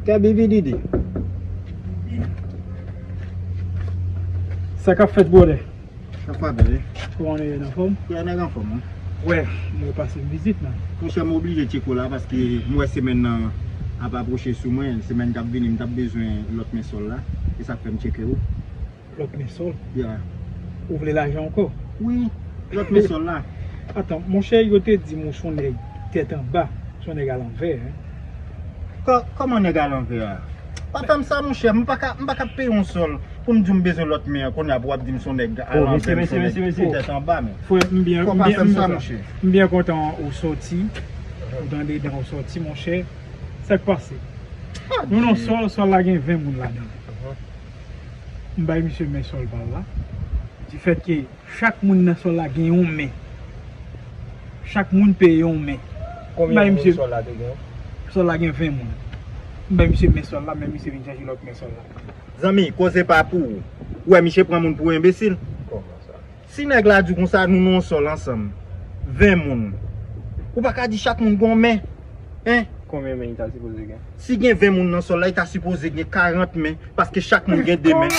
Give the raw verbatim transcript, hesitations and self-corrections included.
Kè bibididi. Sa k ap fèt, brother? Sa fwa bèl, wi. Kòman nou ye, n anfòm? Wi, nèg anfòm, wi. Wè, mwen pase m vizit, man. Monchè, m oblije tcheke w la paske m wè semèn nan ap apwoche sou mwen. Semèn k ap vini, m t ap bezwen lòt men sòl la. E sa k fè m tcheke w. Lòt men sòl? Ya. Ou vle lajan ankò? Wi, lòt men sòl la. Atan, monchè, yo te di m ou se yon nèg tèt anba, se yon nèg alanvè, en. Kò-, kòman nèg alanvè a? Pa fè m sa, monchè, m pa ka, m pa ka peye yon sòl pou m di w m bezwen lòt men an, kounye a pou w ap di m se yon nèg alanvè, m se yon nèg tèt anba, men. Frè, m byen, m byen, m byen kontan ou sòti, ou t andedan ou sòti, monchè. Sa k pase? Nou nan sòl, sòl la gen ven moun ladan. M bay misye men sòl pa l la. Difèt ke chak moun nan sòl la gen yon men. Chak moun peye yon men. M bay misye, sòl la te gen? Sòl la gen ven moun. M bay misye men sòl la, men misye vin chèche lòt men sòl la. Zanmi, koze pa pou ou. Ou wè misye pran moun pou enbesil? Kòman sa? Si nèg la di w konsa, nou nan yon sòl ansanm, ven moun, ou pa ka di chak moun gen yon men, en? Konbyen men li ta sipoze gen? Si gen ven moun nan sòl la, li ta sipoze gen karant men, paske chak moun gen de men.